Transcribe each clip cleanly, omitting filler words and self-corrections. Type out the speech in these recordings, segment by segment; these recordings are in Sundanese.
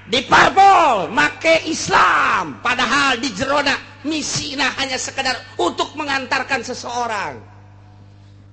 Di parpol make Islam, padahal di jerona misina hanya sekedar untuk mengantarkan seseorang.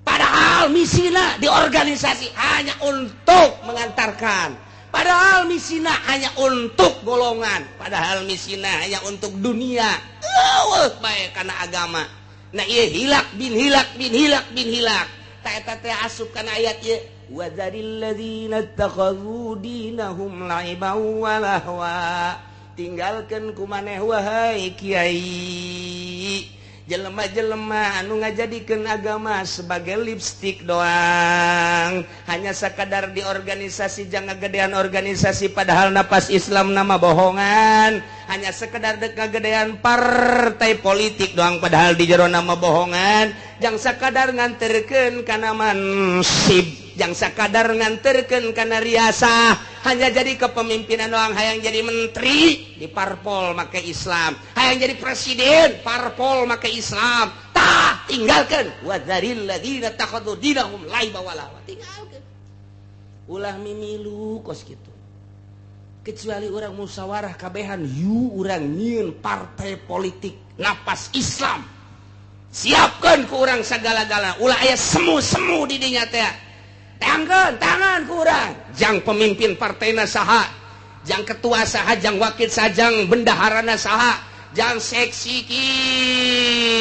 Padahal misina di organisasi hanya untuk mengantarkan. Padahal misina hanya untuk golongan. Padahal misina hanya untuk dunia. Eueuh bae kana agama. Nah, ieu hilak bin hilak bin hilak bin hilak. Ta eta teh asup kana ayat ieu. Wadzaril ladzina ittakhadhu dinahum la'iban wa lahwa. Tinggalkeun ku maneh, wahai kiai, jelema-jelema anu ngajadikeun agama sebagai lipstick doang, hanya sekadar di organisasi, jangan gedean organisasi, padahal napas Islam nama bohongan, hanya sekedar dek gedean partai politik doang, padahal di jero nama bohongan, jang sekadar nganterkeun kana mansib, jang sekadar nganterkeun kana riasa, hanya jadi kepemimpinan doang. Hayang jadi menteri di parpol make Islam, hayang jadi presiden parpol make Islam. Tah, tinggalkan. Wadzaril ladzina takhadhu dinahum laiba wa lahwa. Tinggalkan, ulah mimilu kos gitu, kecuali orang musyawarah kabehan, yu urang nyieun partai politik napas Islam, siapkan ku urang segala-gala, ulah aya semu-semu di dinya teh. Tangan tangan ku urang, jang pemimpin partaina saha, jang ketua saha, jang wakil saha, jang bendaharana saha, jang seksi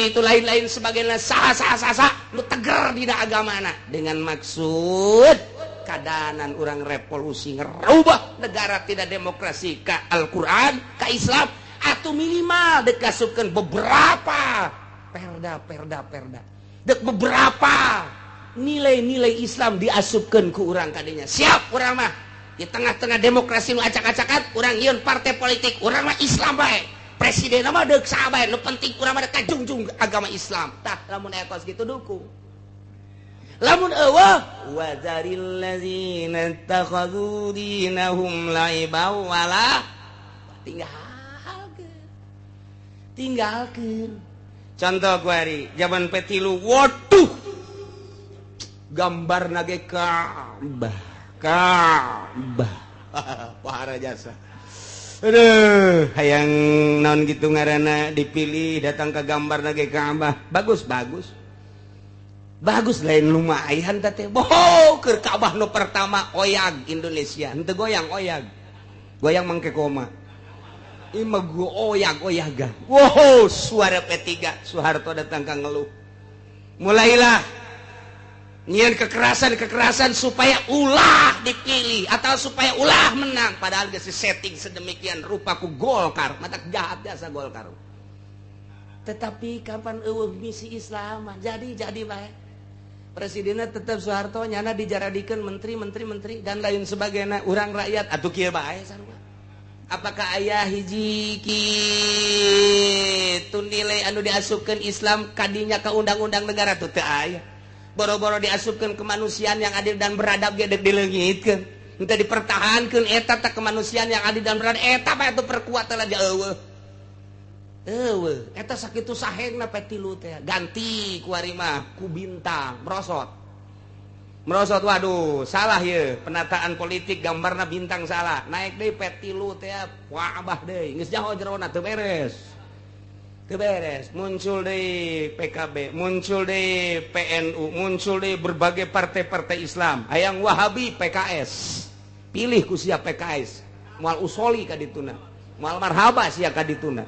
itu lain-lain sebagainya, saha saha saha, saha lu teger dina agamana dengan maksud kadanan orang revolusi ngerubah negara tidak demokrasi ke Al-Quran, ke Islam, atau minimal dikasupkan beberapa perda perda perda dek beberapa nilai-nilai Islam diasupkan ke urang kadinya. Siap urang mah di tengah-tengah demokrasi nu acak-acakan, urang nyieun partai politik, urang mah Islam bae, presiden mah deuk saha bae, nu penting urang mah kajungjung agama Islam. Tah, lamun aya kos kitu dukung. Lamun eueuh, wadzaril ladzina ittakhadhu dinahum la'iban wala, tinggalkeun, tinggalkeun. Contoh kuari zaman P3, waduh, gambar nage Ka'bah Ka'bah. Wahara jasa. Aduh, hayang naon gitu ngaranna dipilih, datang ke gambar nage Ka'bah. Bagus, bagus, bagus, lain lumayan teh. Boho keur Ka'bah nu pertama oyag Indonesia henteu goyang, oyag goyang mangke koma. Ima gua oyag oyagan. Wow, suara P3, Soeharto datang ka ngeluh, mulailah nyian kekerasan-kekerasan supaya ulah dipilih atau supaya ulah menang, padahal geus setting sedemikian rupa ku Golkar. Mata jahat biasa Golkar, tetapi kapan eueuh misi Islam, jadi bae. Presidennya tetap Soeharto, nyana dijaradikeun menteri menteri menteri dan lain sebagainya. Urang rakyat atuh kieu bae sarua. Apakah aya hiji kitu nilai anu diasupkeun Islam kadinya ke undang-undang negara tuh? Teu aya. Boro-boro diasupkeun kemanusiaan yang adil dan beradab ge dek dileungitkeun, henteu dipertahankeun eta teh kemanusiaan yang adil dan beradab. Eta bae atuh perkuat lah. Eueuh, eueuh eta sakitu sahengna P3 teh. Ganti kuari mah ku bintang, merosot merosot. Waduh, salah ye penataan politik, gambarna bintang salah. Naik deui P3 teh, wah, deui geus jauh jerona, teu beres, teu beres. Muncul deui PKB, muncul deui PNU, muncul deui berbagai partai-partai Islam. Hayang Wahabi PKS, pilih ku sia PKS, moal usoli ka dituna, moal marhaba sia ka dituna.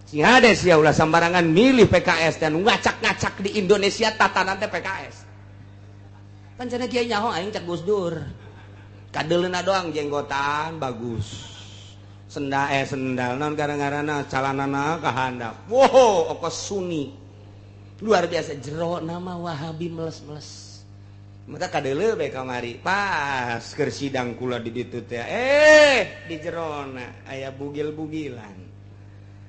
Sing hade sia, ulah sambarangan milih PKS dan ngacak-ngacak di Indonesia tatanan teh PKS. Pan cenah kiai nyaho aing cak Gus Dur, kadeleuna doang, jenggotan bagus, sendal, eh, sendal naon gara-garana, calanana ka handap. Wow, okos Sunni luar biasa, jero nama Wahabi meles-meles. Maka kadele bae kamari pas keur sidang kula di ditu teh, eh, di jerona aya bugil-bugilan.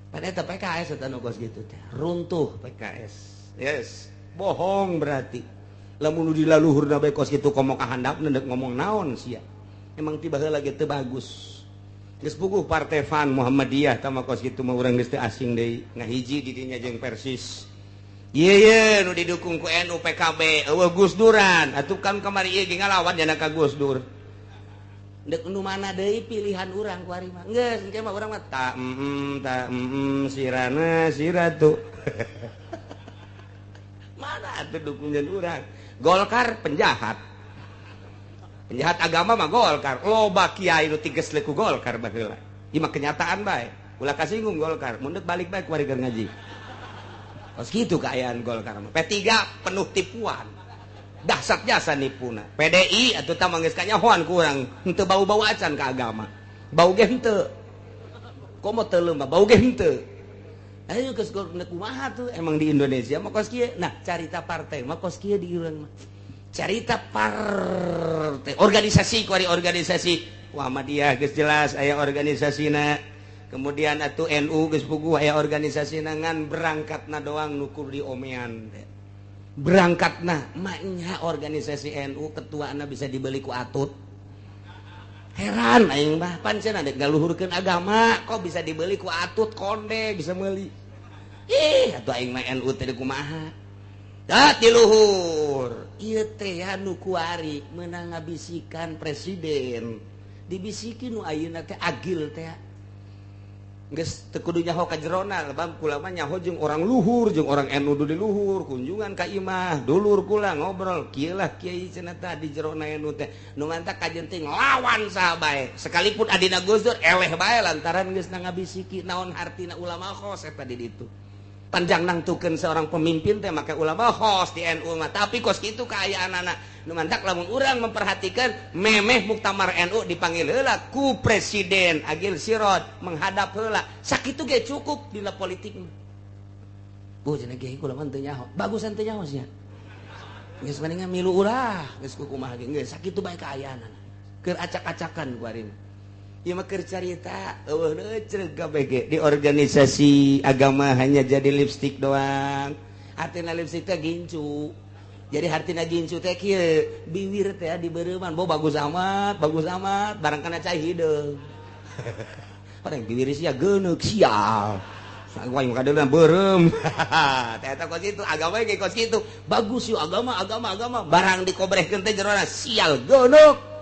Pada eta PKS eta nu kos gitu teh, runtuh PKS. Yes, bohong berarti. Lamun di laluhurna bae kos kitu, komo ka handap dek ngomong naon sia? Emang tiba heula ge teu bagus. Geus puguh partai Fan Muhammadiyah tama kos kitu mah urang geus teu asing deui, ngahiji di dinya jeung Persis. Ieu ye nu didukung ku NU, PKB, eueuh Gus Duran. Atuh kan kamari ieu ge ngalawan jana ka Gus Dur. Dek nu mana deui pilihan urang kuari mah. Geus engke mah urang mah ta sirana siratu. Mana atuh dukungan urang? Golkar penjahat. Penjahat agama mah Golkar. Loba kiai nu tiges ku Golkar baheula. Ieu mah kenyataan bae. Ulah kasinggung Golkar, mun deuk balik bae kuari keur ngaji. Kos kitu kaayaan Golkar mah. P3 penuh tipuan. Dahsyat jasa nipuna. PDI atuh tah mah geus kanyahoan ku urang, henteu bau-bau acan ka agama. Bau ge henteu. Komo teu leuh mah bau ge henteu. Ayo geus kumaha tuh emang di Indonesia mah kos kieu. Nah, carita partai mah kos kieu di urang mah. Carita partai, organisasi kuari organisasi Muhammadiyah geus jelas aya organisasina. Kemudian atuh NU geus puguh aya organisasina ngan berangkatna doang nu kudu diomean teh. Berangkatna maknya organisasi NU ketuana bisa dibeli ku atut. Heran aing mah pancen dek ngaluhurkeun agama kok bisa dibeli ku atut konde bisa meuli. Ih atuh aing mah NU teh kumaha. Da ti luhur. Ieu teh anu kuari meunang ngabisikan presiden. Dibisiki nu ayeuna teh agil teh. Geus teu kudu nyaho ka jerona lebam kula mah nyaho jeung orang luhur jeung orang NU di luhur kunjungan ka imah dulur kula ngobrol kieu lah kiai cenah tah di jerona NU teh nu mantak kajeun teh nglawan saha bae sekalipun adina Gus Dur eleh bae lantaran geus ngabisiki naon hartina ulama khos eta di ditu panjang nangtukeun seorang pemimpin teh make ulama khos di NU mah tapi kos kitu kaayaanana nu mantak lamun urang memperhatikan memeh muktamar NU dipanggil heula ku presiden Agil Siroj menghadap heula sakitu ge cukup dina politik mah. Bu cenah ge kula mah teu nyaho bagusan teu nyaho sia geus mendingan milu ulah geus kumaha ge geus sakitu bae kaayaanana keur acak-acakan ku ari ieu mah keur carita eueuh neucreug kabeh ge di organisasi agama hanya jadi lipstik doang artina lipstik teh gincu. Jadi hartina gincu teh kieu biwir teh dibereuman bo bagus amat barang kana cai hideung. Padahal biwir sia geuneuk sial. Saguang kadeuleuan beureum. Teh eta kos kitu agama ge kos kitu. Bagus yeuh agama agama agama barang dikobrehkeun teh jerona sial geuneuk.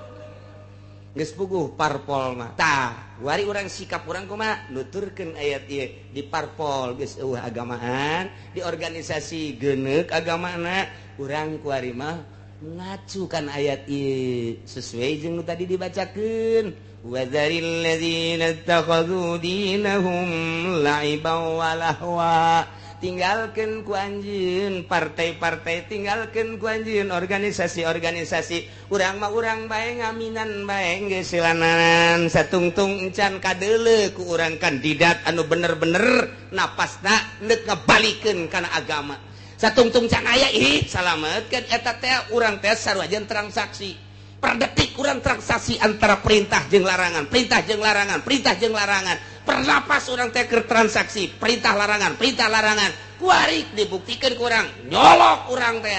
Geus puguh parpol mah. Tah, wari urang sikap urang kumaha nuturkeun ayat ieu di parpol geus eueuh agamaan, di organisasi geuneuk agamana, urang kuari mah ngacukan ayat ieu sesuai jeung nu tadi dibacakeun. Wa dzaril ladzina ittakhadhu dinahum la'iban wa lahwa. Tinggalkan ku anjeun partai-partai, tinggalkan ku anjeun organisasi-organisasi. Urang mah urang bae ngaminan bae geus silanan satungtung encan kadeuleu ku urang kandidat anu bener-bener napasna neuk ngabalikeun kana agama. Satungtung can aya ih salametkeun eta teh urang teh sarua jeung transaksi. Per detik urang transaksi antara perintah jeung larangan, perintah jeung larangan, perintah jeung larangan. Pernapas orang teh keur transaksi perintah larangan kuari dibuktikan kurang nyolok urang teh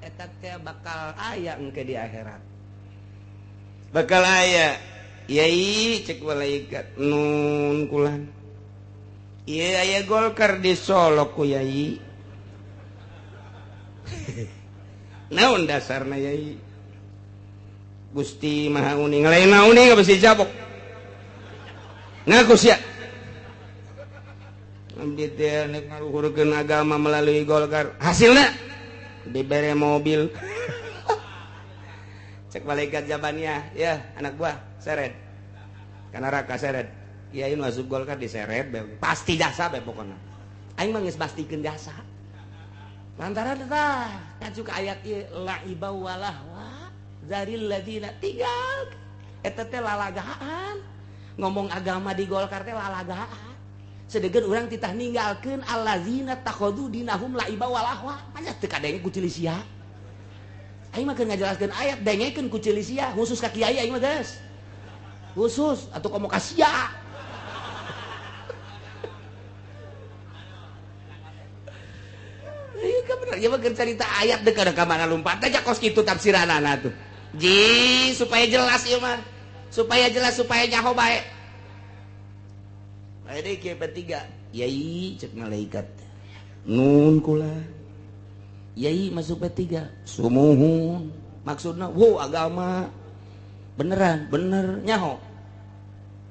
eta teh bakal aya engke di akhirat bakal aya yai cek malaikat nun kulan ieu aya Golkar di Solo ku yai naon dasarna yai Gusti Maha Uning lain uning besi cabok ngaku sia abdi teh nek ngaluhurkeun agama melalui Golkar hasilna dibere mobil cek malaikat Jabaniyah ya anak buah seret ka neraka seret kiai nu asup Golkar diseret pasti jasa bae pokona aing mah geus pastikeun jasa lantaran tah ngacu ka ayat ieu la'iba walahwa zaril ladzina tinggal eta teh lalagaan ngomong agama di Golkar teh lalagaan sedegeun urang titah ninggalkeun allazina takhadhu dinahum laiba walahwa manya teu kadenge ku ceuli sia aing mah keur ngajelaskeun ayat dengekeun ku ceuli sia khusus ka kiai aing mah geus khusus atuh komo ka sia ieu ka bener ieu mah keur carita ayat deuk ka mana lumpat teh kos kitu tafsiranana tuh ji supaya jelas ieu mah supaya jelas supaya nyaho bae. Bae deui kieu P3. Yai cek malaikat. Nun kula. Yai masuk P3. Sumuhun. Maksudna wow agama. Beneran, bener nyaho.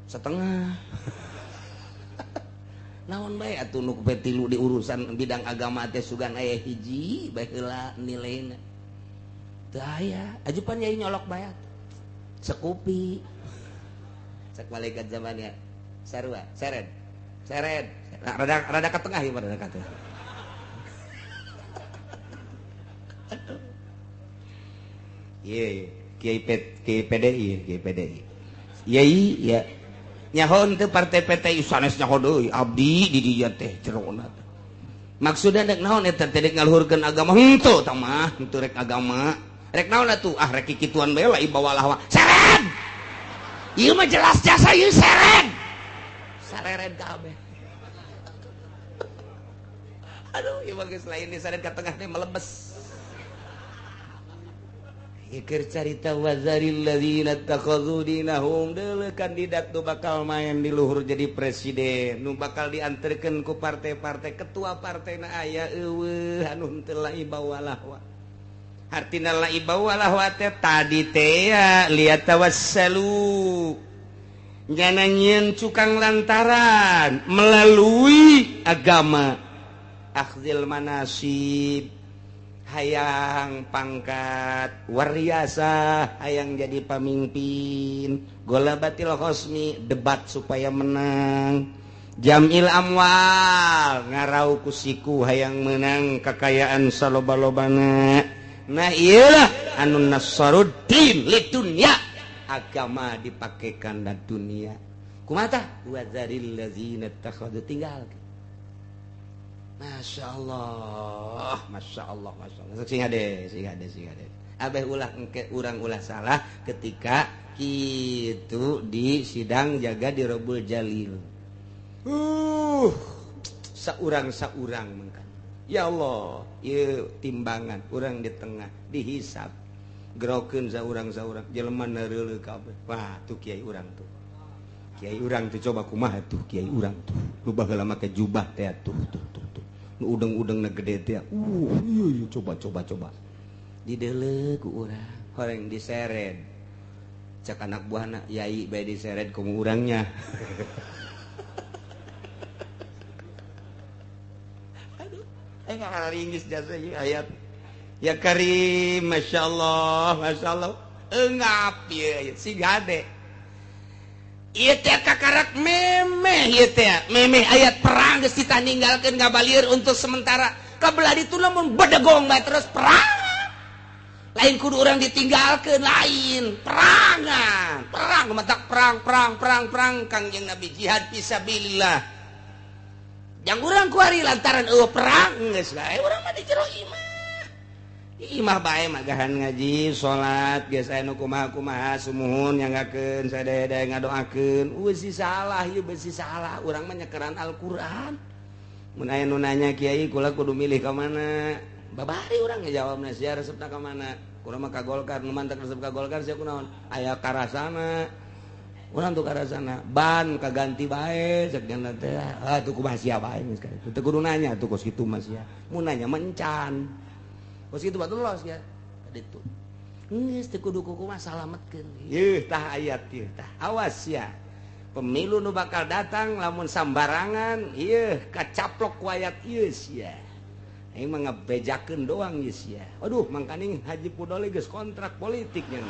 Setengah. Naon bae atuh nu P3 di urusan bidang agama teh sugan aya hiji bae heula nilaina. Teu aya, ajupan yai nyolok bae atuh. Sekupi. Cek malaikat zamannya sarua, seret. Seret. Nah, rada ke tengah ieu rada ke tengah. Iya, Kiai PDI, Kiai PDI. Yai ya. Nyaho teu partai PTI sanes nyaho deui, abdi di dieu teh jerona teh. Maksudna rek naon eta teh rek ngaluhurkeun agama henteu tah mah, henteu rek agama. Rek naon atuh? Ah rek kikituan bae lah ibawalah wa. Seret. Ieu mah jelas jasa ieu seret. Sareret kabeh. Aduh, ieu mah geus lain diseret ka tengah teh melebes. Iker carita wazaril ladzina takhadhu dinahum deuleu kandidat nu bakal main di luhur jadi presiden nu bakal dianterkeun ku partai-partai ketua partena aya eueuh anu henteu laiba walahwa hartina laiba walahwa teh tadi teh ya liyatawassalu nyana nyieun cukang lantaran melalui agama akhzil manasib hayang pangkat wariasa hayang jadi pamimpin golabatil khosmi debat supaya menang jamil amwal ngarau kusiku hayang menang kekayaan saloba-lobana. Nah iyalah anu nasaruddin lidunya agama dipakekan dan dunia kumata wazaril ladzina takhadhu tinggal. Masya Allah, Masya Allah, Masya Allah. Sing hade, sing hade, sing hade. Abeh ulah engke urang ulah salah ketika kitu di sidang jaga di Robul Jalil. Saurang-saurang mengkan. Ya Allah, ieu timbangan urang di tengah dihisab. Gerokeun saurang-saurang jelema neureuleuh kabeh. Wah, tuh kiai urang tuh. Kiai urang tuh coba kumaha tuh kiai urang tuh. Nu baheula make jubah teh tuh tuh tuh. Nu udeng-udengna gede teh. Iya iya coba coba coba. Dideuleu ku urang, horeng diseret. Cek anak buahna, yai bae diseret ku urangnya. Aduh, aing ngaringis jasa ieu ayat. Ya Karim, masyaallah, masyaallah. Engap ieu si gade. Ieu teh kakarak memeh ieu teh memeh ayat perang geus ditaninggalkeun ngabalir untuk sementara kabelah ditu lamun bedegong bae terus perang lain kudu urang ditinggalkeun lain perangan perang matak perang perang perang perang Kangjeng Nabi jihad fisabilillah jang urang kuari lantaran eueuh perang geus bae urang mah di jero imah imah bae magahan ngaji salat geus aya nu kumaha-kumaha sumuhun nyanggakeun sadaya-daya ngadoakeun beusi salah ieu beusi salah urang mah nyekeran Al-Qur'an mun aya nu nanya kiai kula kudu milih ka mana babari urang ngajawabna sia resepna ka mana urang mah ka Golkar nu mantak resep ka Golkar sia kunaon aya karasana urang tuh karasana ban kaganti bae cek nya teh ah tuh kumaha sia bae geus kitu teu kudu nanya tuh kos kitu mah sia mun nanya mah encan kos kitu batu los ya kaditu geus teu kudu kumaha salametkeun yeuh tah ayat ieu tah awas ya pemilu nu bakal datang lamun sambarangan ieu kacaplok ku ayat ieu sia aing mah ngabejakeun doang ieu sia aduh mangkaning Haji Pudoli geus kontrak politik nya.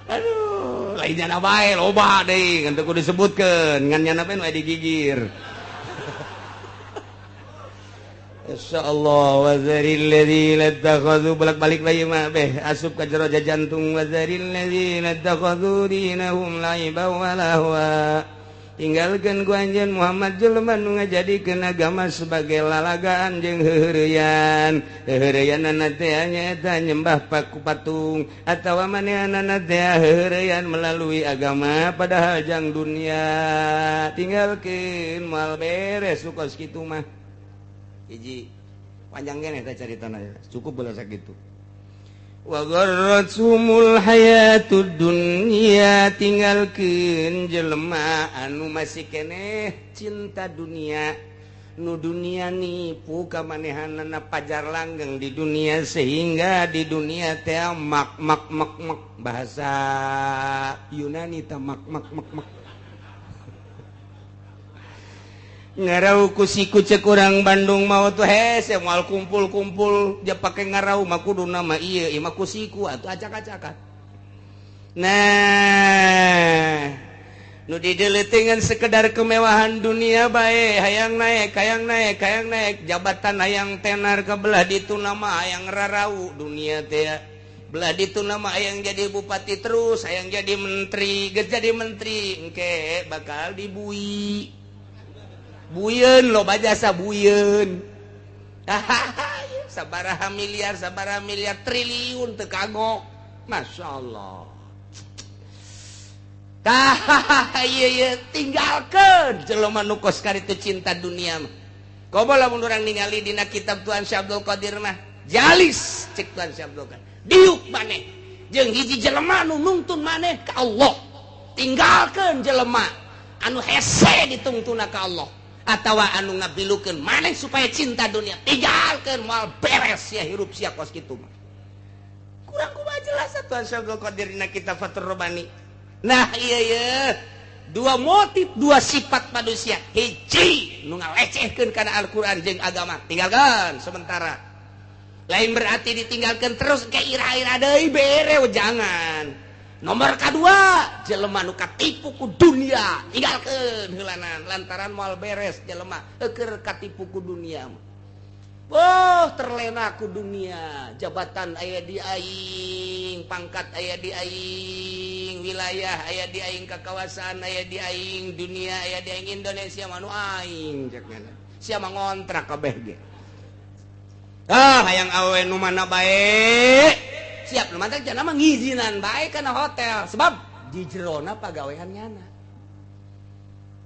Aduh lain nyana bae loba deui ngan teu kudu disebutkeun ngan nyana bae nu digigir. Insyaallah wazaril ladzina takhadhu bolak-balik lagi mah beh asup ka jero jantung wazaril ladzina takhadhu dinahum laiban wa lahwa tinggalkeun ku anjeun Muhammad jelema nu ngajadikeun agama sebagai lalagaan jeung heuheureyan heuheureyanana teh nyaeta nyembah paku patung atawa manehanana teh heuheureyan melalui agama padahal jang dunia tinggalkeun moal beres kos kitu mah. Hiji panjang keneh teh caritana cukup beula sakitu. Wa gharratumul hayatud dunya tinggalkeun jelema anu masih keneh cinta dunia Nu dunia nipu kamanehanana pajar langgeng di dunia sehingga di dunia teh mak mak mak mak bahasa Yunani teh mak mak mak mak ngarau ku siku cek urang Bandung mau tuh hese moal kumpul-kumpul dia pake ngarau mah kudu nama ieu ieu mah ku siku atuh acak-acakan. Nah nu dideuleuteunan sekedar kemewahan dunia bae hayang naik hayang naik hayang naik jabatan hayang tenar ke belah ditu nama hayang rarau dunia teh belah ditu nama hayang jadi bupati terus hayang jadi menteri geus jadi menteri engke bakal dibui buyeun loba jasa buyeun sabaraha miliar triliun teu kagok masyaallah. Tah ieu ieu tinggalkeun jelema nu kos karitu cinta dunia mah. Komo lamun urang ningali dina kitab Tuan Syekh Abdul Qadir mah jalis cek Tuan Syekh Abdul Qadir diuk maneh jeung hiji jelema nu nungtun maneh ka Allah tinggalkeun jelema anu hese ditungtuna ka Allah atawa anu ngabilukeun maneh supaya cinta dunia tinggalkeun moal beres sia hirup sia kos kitu mah. Kurang kumaha jelas Tuan Syekh Abdul Qadir dina kitab Fathur Rabbani. Nah iya iya dua motif dua sifat manusia hiji nu ngalecehkeun kana Al-Qur'an jeung agama tinggalkan sementara lain berarti ditinggalkan terus ke ira-ira deui bere jangan. Nomor kedua jelema nu katipu ku dunia tinggalkeun heulanan lantaran moal beres jelema keur katipu ku dunia. Oh terlena ku dunia jabatan aya di aing pangkat aya di aing wilayah aya di aing kakawasan aya di aing dunia aya di aing Indonesia mah nu aing cek ngana sia mah ngontrak kabeh ge ah hayang awe nu mana bae siap nu mantak jana mah ngizinan bae kana hotel sebab di jerona pagawean nyana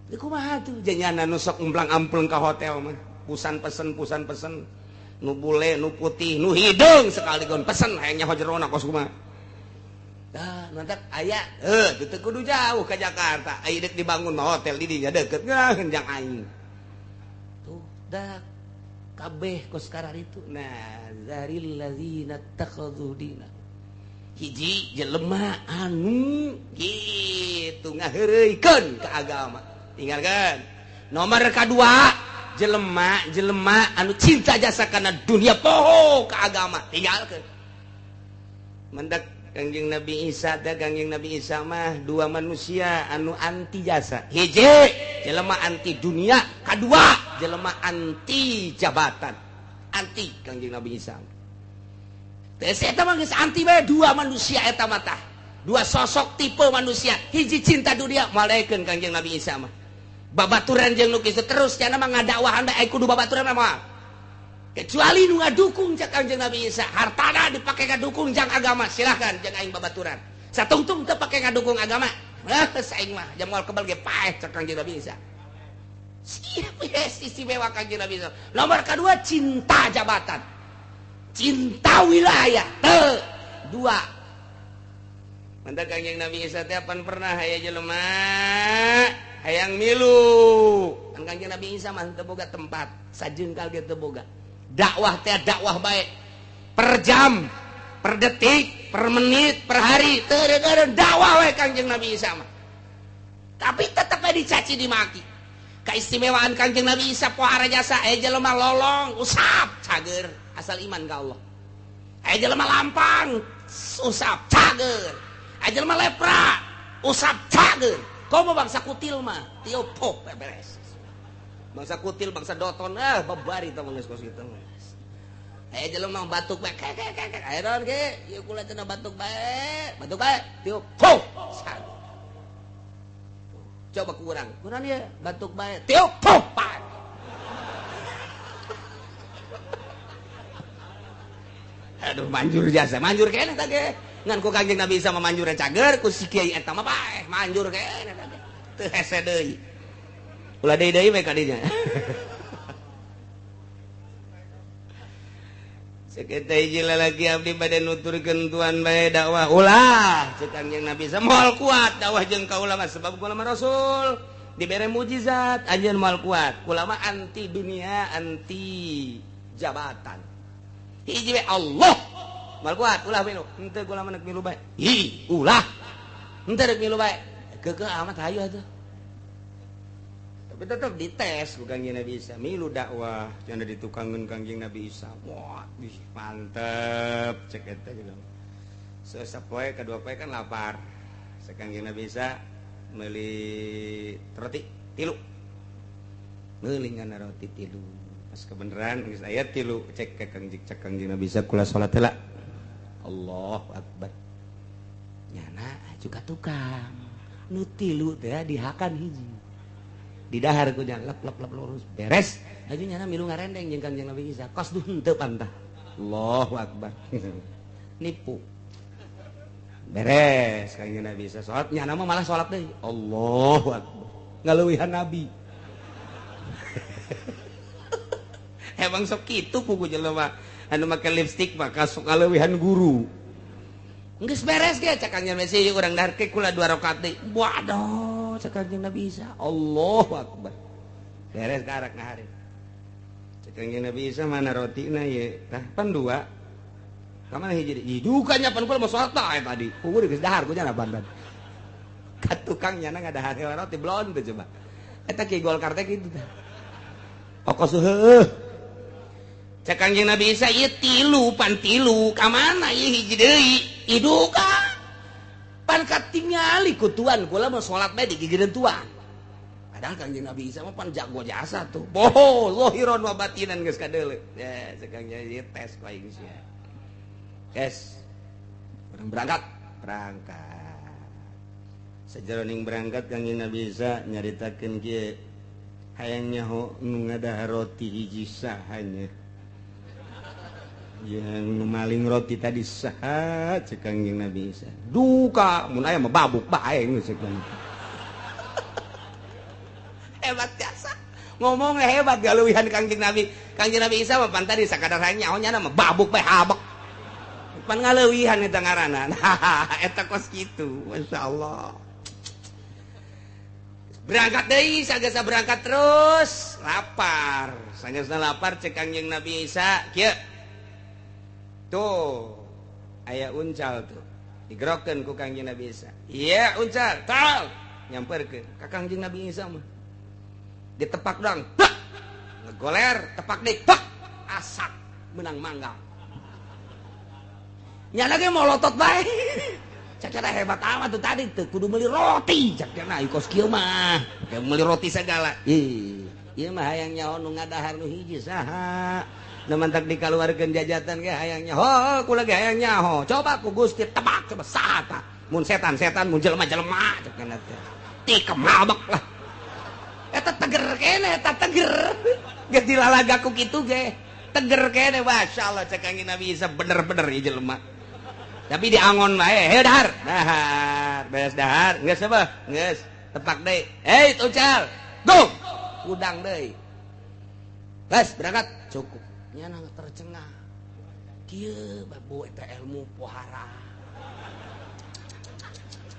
teu kumaha tuh janyana nu sok umplang-ampleng ka hotel mah pusan pesen nu bule nu putih nu hideung sekaligon pesen hayang nyaho jerona kos kumaha. Dah mantak aya heuh teu kudu jauh ka Jakarta aya deuk dibangun mah hotel di dinya deukeut ngeuh jang aing tuh dah kabeh kos kararitu. Nah zaril ladzina takhadhu dina hiji jelema anu kitu ngaheureuykeun ka agama tinggalkeun. Nomor kadua jelema anu cinta jasa kana dunia poho ka agama tinggalkeun. Mendak Kangjeng Nabi Isa teh Kangjeng Nabi Isa mah dua manusia anu anti jasa hiji jelema anti dunia kadua jelema anti jabatan anti Kangjeng Nabi Isa teh eta mah geus anti bae dua manusia eta mah tah dua sosok tipe manusia hiji cinta dunia malaikeun Kangjeng Nabi Isa mah babaturan jeung nu kitu terus cenah mah ngadakwahan bae kudu babaturan mah kecuali nu ngadukung cak Kangjeng Nabi Isa hartana dipake ngadukung jang agama silahkan jeung aing babaturan satungtung teu pake ngadukung agama geus aing mah jamal kebal ge paeh cak Kangjeng Nabi Isa siap istimewa Kangjeng Nabi Isa. Nomor kedua cinta jabatan cinta wilayah teu dua mantap Kangjeng Nabi Isa teh pan pernah aya jelema hayang milu kan Kangjeng Nabi Isa mah teu boga tempat sajengkal ge teu boga dakwah teh dakwah bae per jam per detik per menit per hari teu dakwah we Kangjeng Nabi Isa mah tapi tetep we dicaci dimaki. Keistimewaan Kangjeng Nabi Isa pohara jasa aya jelema lolong usap cager asal iman ka Allah aya jelema lampang usap cager aya jelema lepra usap cager komo bangsa kutil mah tiup pop beres bangsa kutil bangsa doton ah babari tah geus kos kitu aya jelema batuk bae kek aya naon ge ieu kula cenah batuk bae tiup pop coba kurang kurang ya batuk bae tiup pop aduh manjur jasa manjur keneh tah ge ngan ku Kangjeng Nabi Isa mah manjur cager ku si kiai eta mah paeh manjur keneh tah ge teu hese deui ulah deui deui we ka dinya. Cek eta hiji lalaki abdi bade nuturkeun tuan bae dakwah ulah cek Kangjeng Nabi Isa moal kuat dakwah jeung kaula mah sebab kula mah rasul Dibere mujizat anjeun moal kuat. Kula mah anti dunia, anti jabatan. Hiji we Allah. Moal kuat ulah milu. Henteu kula mah milu bae. Hi, ulah. Henteu rek milu bae. Keukeuh amat hayu atuh. Tapi tetap dites ku Kangjeng Nabi Isa. Milu dakwah cenah ditukangeun Kangjeng Nabi Isa. Wah, mantep cek eta gitu. Sapoe kadua poe kan lapar. Kangjeng Nabi Isa meuli roti tilu. Meuli ngana roti tilu. Pas kebenaran geus aya tilu cek ka Kangjeng cek Kangjeng Nabi Isa kula salat heula. Allahu akbar. Nyana juga tukang. Nu tilu teh dihakan hiji. Didahar ku nya lep lep lep lurus beres. Aju nyana milu ngarendeng jeung Kangjeng Nabi Isa. Kos duh henteu pantah. Allahu akbar. Nipu. Beres Kangjeng Nabi Isa salat nyana mah malah salat deui. Allahu akbar. Ngaleuwihan nabi. Emang sok kitu pugu jelema anu make lipstik maka sok ngaleuwihan guru. Geus beres ge cek Kangjeng Nabi Isa urang dahar ke kula 2 rakaat deui. Waduh cek Kangjeng Nabi Isa. Allahu akbar. Beres karak ngahareup. Cek Kangjeng Nabi Isa mana rotina ye? Tah pan dua. Kamana hiji deui? Duka nya pan kula mah salat tah tadi. Kudu geus dahar ku nya pan. Ka tukang nyana ngadahar roti blon teh coba. Eta ki Golkar teh kitu tah. Okos heueuh. Cek Kangjeng Nabi Isa ieu tilu pan tilu ka mana ieu hiji deui? Iduka. Pan katingali ku tuan kula mah salat bae digigireun tuan. Padahal Kangjeng Nabi Isa mah pan jago jasa tuh. Boho, zahiran wa batinan geus kadeuleu. Ya, cek Kangjeng ieu tes ku aing sia. Yes. Orang berangkat, berangkat. Sajeroning berangkat Kangjeng Nabi Isa nyaritakeun kieu, hayang nyaho nu ngadahar roti hiji saha nya. Yang nu maling roti tadi saha cek Kangjeng Nabi Isa. Duka mun aya mah babuk bae geus cek Kangjeng. Hebat jasa. Ngomongnya hebat galeuwihan Kangjeng Nabi. Kangjeng Nabi Isa mah pan tadi sakadar hayang nyaho nya mah babuk bae habek. Pan ngaleuwihan eta ngaranna. Nah, eta kos kitu, masyaallah. Berangkat deui, sagesa berangkat terus, lapar. Sagesa lapar cek Kangjeng Nabi Isa, kieu. Tuh, aya uncal tuh. Digerokeun ku Kangjeng Nabi Isa. Iya, uncal, tal. Nyamperkeun ka Kangjeng Nabi Isa mah. Ditepak doang, pak. Ngegoler, tepak deui, pak. Asak menang manggang. Nyana ge molotot bae. Cek cenah hebat amat tuh tadi teu kudu meuli roti. Cek cenah kos kieu mah. Kayak meuli roti segala. Ih, ieu mah hayang nyaho nu ngadahar nu hiji saha. Nu mantak dikaluarkeun jajatan ge hayang nyaho, kula ge hayang nyaho. Coba ku Gusti tebak coba saha tah. Mun setan-setan mun jelema-jelema cek cenah teh. Ti kemabek lah. Eta teger keneh, eta teger. Geus dilalaga ku kitu ge. Teger keneh masyaallah cek Kangjeng Nabi Isa bener-bener ieu jelema. Tapi diangon bae, heuh dahar. Dahar, beres dahar, geus apa? Geus, tepak deui. Hei, uncal. Go. Udang deui. Geus, berangkat. Cukup. Nyana tercengah. Kieu babu eta ilmu pohara.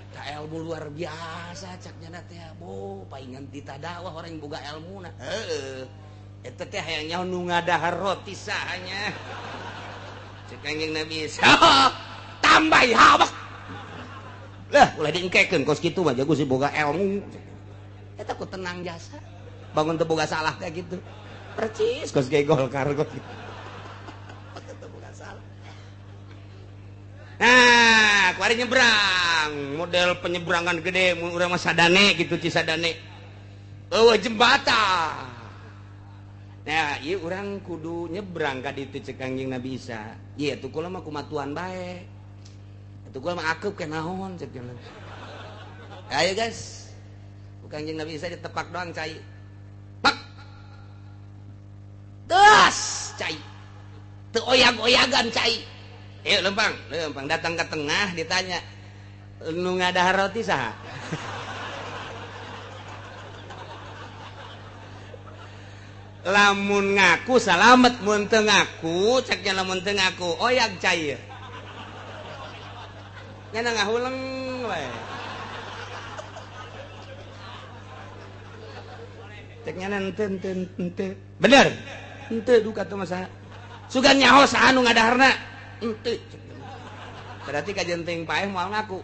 Eta ilmu luar biasa cak nyana teh. Bo, paingan ditadakwah orang yang boga ilmuna. Heeh. Eta teh hayang nyaho nu ngadahar roti saha nya. Cek Kangjeng Nabi Isa. Tambah habak lah ulah diengkekeun kos kitu mah jago si boga ilmu eta ku tenang jasa bangun teu boga salah teh kitu percis kos ge Golkar kos kitu teu boga salah. Nah kuari nyebrang model penyeberangan gede mun urang mah sadane kitu Cisadane eueuh jembatan. Nah ieu urang kudu nyebrang ka ditu cek Kangjeng Nabi Isa. Ieu tuh kula mah kumatuan bae. Itu gua mah akep ke naon cek cenah. Ayo guys. Kangjeng Nabi Isa ditepak doang cai. Pak. Das cai. Teu oyag-oyagan cai. Ayo lempang, lempang datang ke tengah ditanya, "Nu ngadahar roti saha?" Lamun ngaku salamet, mun teu ngaku cek nya lamun teu ngaku oyag cai. Nyana ngahuleng we. Ceknya ente ente ente. Bener? Ente duka tuh masa. Sugan nyaho saha nu ngadaharna? Ente. Berarti kajeun teuing paeh moal ngaku.